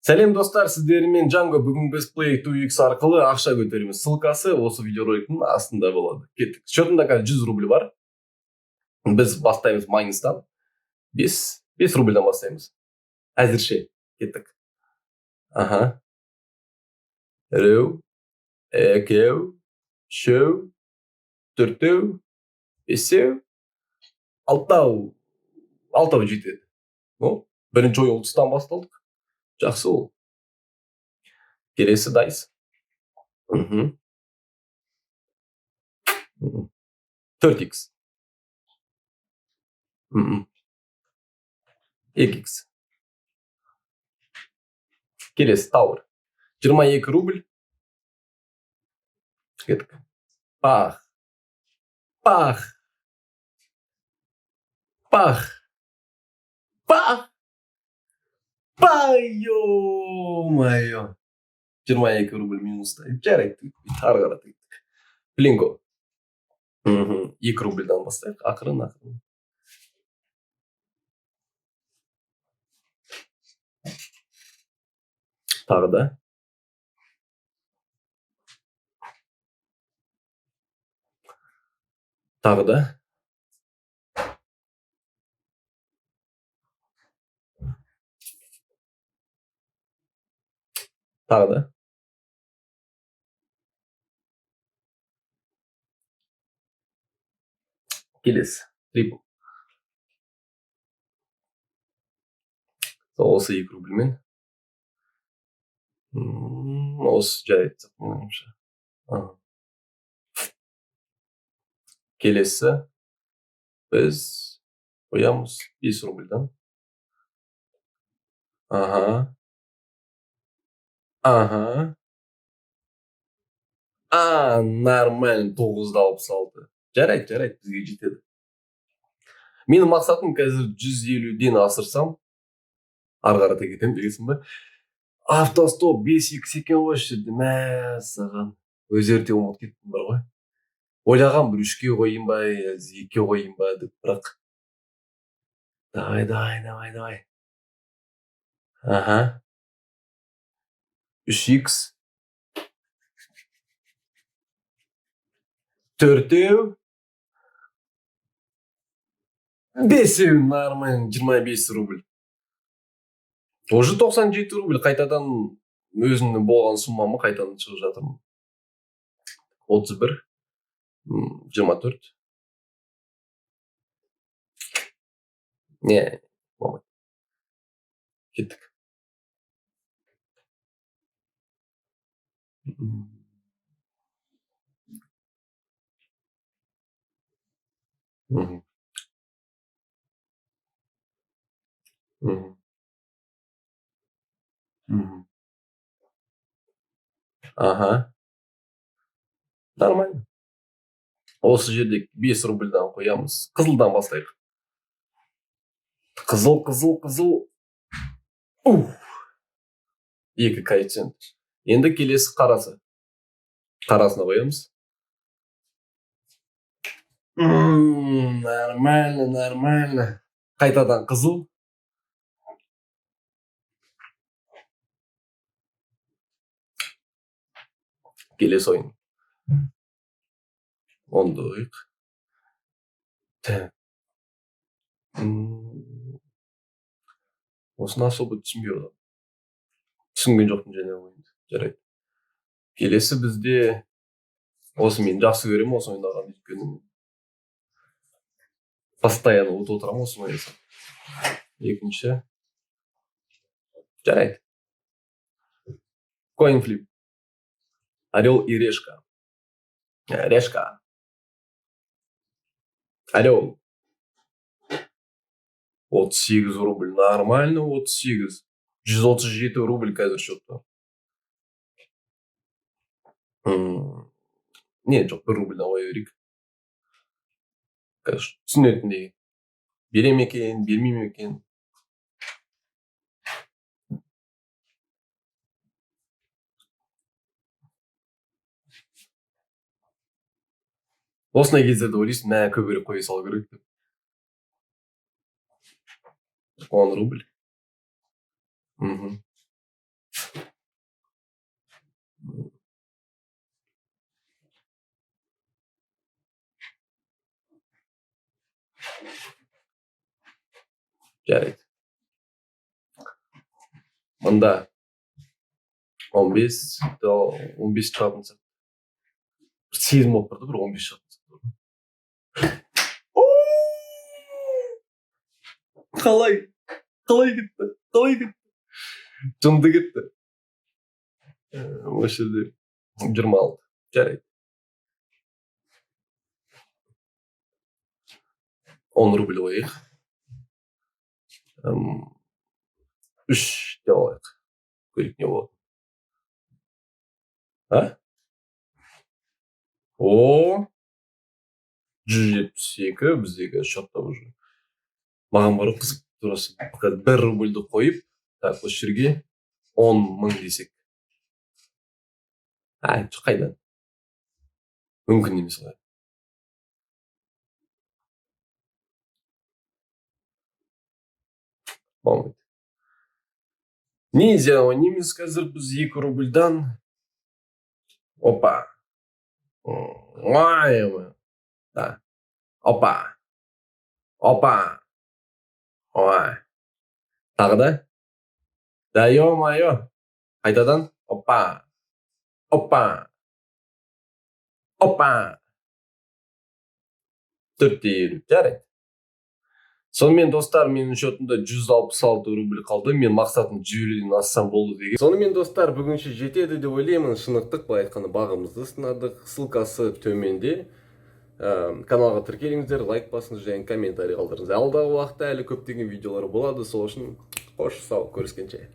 Сәлем, достар! Сіздермен Джанго. Бүгін біз Play 2X арқылы ақша көтереміз. Ссылкасы осы видеороликтің астында болады. Кеттік. Счетымда қазір 100 рубль бар. Біз бастаймыз майныстан. 5, 5 рубльдан бастаймыз. Әзірше. Кеттік. Аха. Біреу, екеу, үшеу, төртеу, бесеу, алтау. Алтау жетеді. Ну, бірінші ойын ұтыстан басталдық. Жақсы ол. Келесі дайс. 4 икс. 2 икс. Келесі тауэр. 22 рубль. Кеттік. Пах. Пах. Пах. Пах. Пах, ё-моё. 22 рубль минуста. Жарайды, ары қарата кеттік. Плинго. 2 рубльдан бастайық. Ақырын, ақырын. Тағы да. Тағы да. Тағы да. Келесі. Трипл. Осы 2 рубльмен. Осы жарайды, менің ойымша. Аха. Келесі біз қоямыз 5 рубльдан. Аха. Аха. А, нормально, 9,66. Жарайды, жарайды, бізге жетеді. Менің мақсатым қазір 150-ден асырсам, ары қарата кетемін дегенсің ба? Автостоп 5 икс екен ғой осы жерде. Мәссаған. Өзі ерте ұмытып кеттім бар ғой. Ойлағам, бір үшке қояйын ба, әлде екіге қояйын ба деп, бірақ. Давай, давай, давай, давай. Аха. 3 икс. Төртеу. Бесеу, нормально, 25 рубль. Уже 97 рубль, қайтадан өзімнің болған суммама қайтадан шығып жатырмын. 31, 24. Не, болмайды. Кеттік. Мгм. Мгм. Мгм. Аха. Нормально. Осы жерде 5 рубльдан қоямыз. Қызылдан бастайық. Қызыл, қызыл, қызыл. Уф. 2 коэффициент. Енді келесі қарасы. Қарасына қоямыз. Нормально, нормально. Қайтадан қызыл. Келесі ойын. Онды қояйық. Так. Осыны особо түсінбей отырмын. Түсінген жоқпын және ойынды. Жарайды. Келесі бізде осы, мен жақсы көремін осы ойнағанды, өйткені мен постоянно ұтып отырамын осыны ойнасам. Екінші. Жарайды. Coin flip. Орел и решка. Решка. Орел. 38 рубль. Нормально, 38. 137 рубль қазір счетта. Не, жоқ, 1 рубльдан қоя берейік. Қазір түсінетіндей. Бере ме екен, бермей ме екен? Осындай кездерде ойлайсың, мә, көбірек қоя салу керек деп. 10 рубль. Жарайды, мында 15, 15 шығатын сияқты бір сезім болып тұр да, бір 15 шығатын сияқты. Қалай, қалай кетті, қалай кетті? Жынды кетті. Осы жерде 26, жарайды, 10 рубль қояйық. 3 деп алайық, көрейік не болады. А, о, 172 біздегі счетта уже. Маған бар ғой, қызық турасы, 1 рубльді қойып, так, осы жерге 10 000 десек. А, жоқ, қайдан, мүмкін емес олай. Болмайды, нельзя ойнаймыз қазір біз 2 рубльдан. Опа, ой, да, опа, опа, ой, тағы да, да, ё-моё, қайтадан, опа, опа, опа, 4,50, жарайды. Сонымен, достар, менің счетымда 166 рубль қалды. Мен мақсатым 150-ден ассам болды деген. Сонымен, достар, бүгінше жетеді деп ойлаймын. Шынықтық, былай айтқанда, бағымызды сынадық. Ссылкасы төменде. Каналға тіркеліңіздер, лайк басыңыз және комментарий қалдырыңыз. Алдағы уақытта әлі көптеген видеолар болады, сол үшін қош сау, көріскенше.